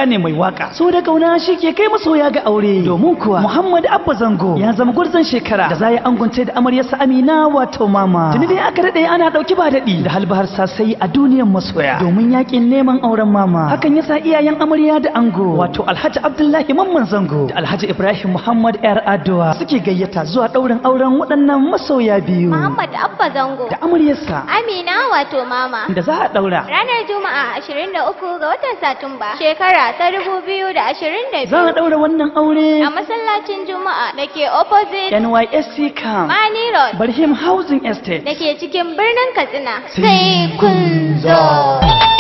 gane mai waka. So da kauna shi ke kai masoya ga aure. Domin kuwa Muhammad Abba Zango ya zama gwarzon shekara da za ya angunce da amaryarsa Amina, wato Mama. Tuni dai aka daɗe ana ɗauki ba daɗi da halbahar sasai a duniyar masoya domin yakin neman auren Mama. Hakan yasa iyayen amarya da ango, wato Alhaji Abdullahi Mamman Zango da Alhaji Ibrahim Muhammad Yar Adowa, suke gayyata zuwa ɗaurin auren waɗannan masoya biyu. Muhammad Abba Zango. Da amaryarsa Amina, wato Mama. Da za a ɗaura Ranar Juma'a 23 ga watan Satumba, shekara ta 2022. Za a ɗaura wannan aure A masallacin Juma'a da ke opposite NYSC Camp, Mani Road, Barhim Housing Estate, da ke cikin birnin Katsina. Sai Sai kun zo.